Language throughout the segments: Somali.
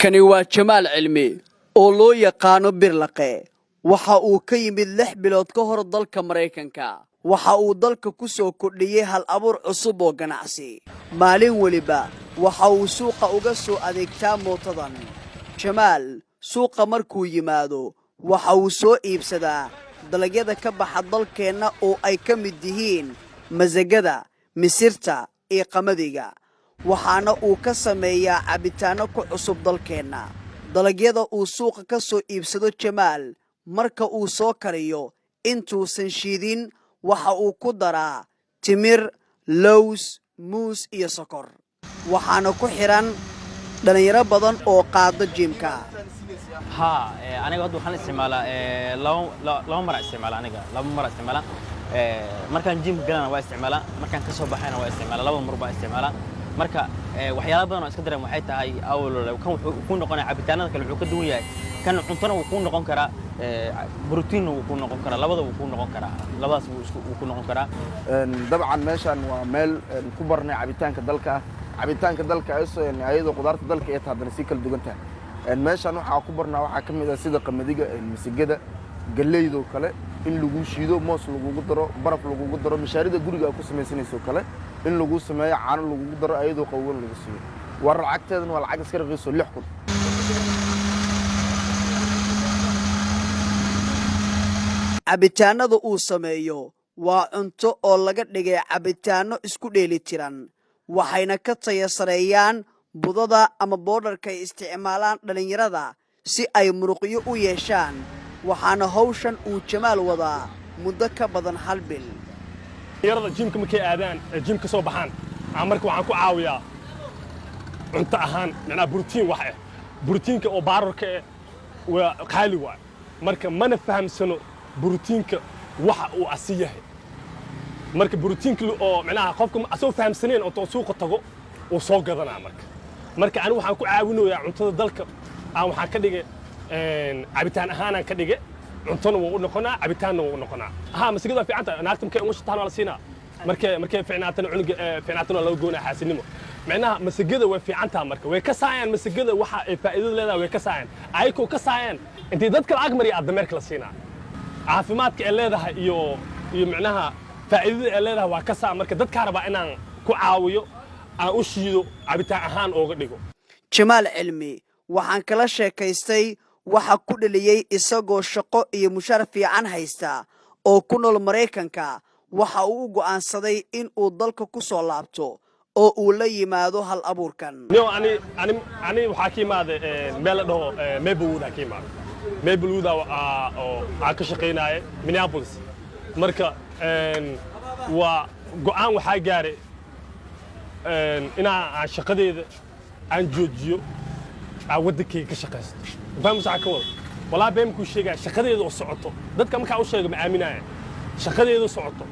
Kani waa Jamaal Cilmi oo loo yaqaano Birlaqe. Waxa uu ka yimid 6 bilood ka hor dalka Maraykanka. Waxa uu dalka ku soo kordhiyey hal abuur cusub oo ganacsi. Maalin weliba waxa uu suuqa uga soo adeegtaa mootadan. Jamaal suuqa markuu yimaado, waxa uu soo iibsadaa dalagyada ka baxa dalkeenna oo ay ka mid yihiin masagada, misirta iyo qamadiga, waxaana uu ka sameeyaa cabitaanno ku cusub dalkeenna. Dalagyada uu suuqa ka soo iibsado Jamaal, marka uu soo kariyo, intuusan shiidin waxa uu ku daraa timir, lows, muus iyo sokor. Waxaana ku xidhan dhallinyaro badan oo qaada gym-ka. Haa, aniga hadda waxaan isticmaalaa laba mar isticmaala. Aniga laba mar isticmaala. Markaan gym-ka galana waa isticmaalaa, markaan ka soo baxayna waa isticmaalaa. Labada mar baa isticmaalaa. Marka waxyaala badan oo iska dareem waxay tahay, awal kan wuxuu ku noqonaya cabitaanada kale wuxuu ka duwan yahay, kan cuntona wuu kuu noqon karaa, borotiinna wuu kuu noqon karaa. Labada wuu kuu noqon karaa, labadaas wuu ku noqon karaa. Dabcan meeshan waa meel ku barnay cabitaanka dalka. Cabitaanka dalka ayadoo qudaarta dalka ay tahay, haddana sii kala duwan tahay. Meeshan waxaa ku barnaa waxaa ka mid ah sida qamadiga, masigada, galeydoo kale in lagu shiido, moos lagugu daro, baraf lagugu daro, mishaarida guriga aad ku samaysanayso kale in lagu sameeyo, caano lagugu daro, ayadoo qawowan lagu siiyo. War lacagteedana waa lacag iska raqiiso, 6,000. Cabitaannada uu sameeyo waa cunto oo laga dhigay cabitaanno isku dheeli tiran, waxayna ka taya sareeyaan budada ama powder-ka ay isticmaalaan dhallinyarada si ay muruqyo u yeeshaan. Waxaana hawshan uu Jamaal wadaa muddo ka badan hal bil. Yarada gym-ka markay aadaan, ee gym ka soo baxaan, aan marka waxaan ku caawiyaa cunto ahaan, macnaha borotiin wax ah. Borotiinka oo powder-ka eh waa qaali waay. Marka mana fahamsano borotiinka waxa uu asi yahay. Marka borotiinka oo macnaha qofka asagoo fahamsaneen oo suuqa tago uu soo gadanaa. Marka anigu waxaan ku caawinayaa cuntada dalka aan waxaan ka dhigay cabitaan ahaanaan ka dhigay. Cuntona wuu u noqonaa, cabitaanna wuu u noqonaa. Ha, masigada waa fiican tahay. Naagta markay umusha tahan waa la siinaa, markay fiicnaatana, cunuga fiicnaatana waa laga goynaa. Xaasinimo macnaha masagada way fiican tahay. Marka way ka saayaan masagada waxa ay faa'iidada leedahay, way ka saayaan. Ayakoo ka saayaan intay dadka lacag mariya aad dameerka la siinaa, caafimaadka ay leedahay iyo macnaha faa'iidada ay leedahay waa ka saa. Marka dadkaa rabaa inaan ku caawiyo, aan u shiido, cabitaan ahaan ooga dhigo. Jamaal Cilmi waxaan kala sheekaystay waxa ku dhaliyey, isagoo shaqo iyo mushaar fiican haysta oo ku nool Maraykanka, waxa uu u go'aansaday in uu dalka ku soo laabto oo uu la yimaado hal abuurkan. Niyo, ani waxaa ka imaaday meel la dhaho Maplewood aa ka imaaday. Maplewood oo aan ka shaqaynaaye Minneapolis. Marka waa go'aan waxaa gaaray inaa aan shaqadeeda aan joojiyo, aan waddankayga ka shaqaysto. Fahmus waxaa ka wada walaa been kuu sheegaya, shaqadeeda oo socoto dadka markaa u sheega ma aaminaya. Shaqadeeda socoto,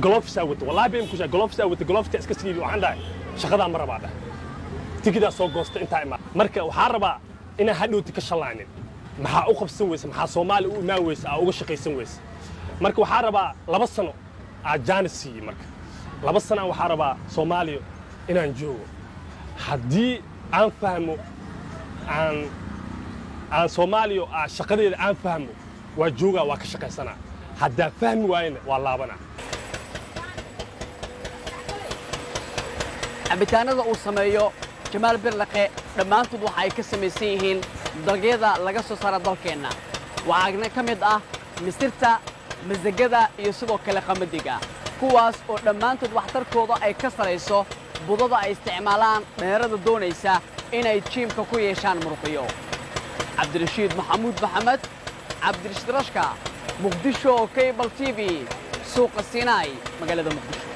gloves aa wata, walaa been kuu sheegaya, gloves aa wata, gloves-ka iska siibi. Waxaan dhahay shaqadaa ma rabaa, dhahay tikidaa soo goosta intaa imaa. Marka waxaan rabaa inaan hadhowti ka shalaanin, maxaa u qabsan weyse, maxaa Soomaali u imaan weyse, aa uga shaqaysan weyse. Marka waxaan rabaa 2 sano aa jaanis siiyey. Marka 2 sana waxaa rabaa Soomaaliya inaan joogo. Haddii aan fahmo aan Soomaaliya aa shaqadeeda aan fahmo, waa joogaa, waa ka shaqaysanaa. Haddaa fahmi waayena, waa laabanaa. Cabitaanada uu sameeyo Jamaal Birlaqe dhammaantood waxa ay ka samaysan yihiin dalagyada laga soo saara dalkeenna. Waxaana ka mid ah misirta, masagada iyo sidoo kale qamadiga, kuwaas oo dhammaantood waxtarkooda ay ka sarayso budada ay isticmaalaan dhallinyarada doonaysa inay gym-ka ku yeeshaan muruqyo. Cabdirashiid Maxamuud Maxamed, Cabdirashiid Rashka, Muqdisho Cable TV, suuqa Siinaay, magaalada Muqdisho.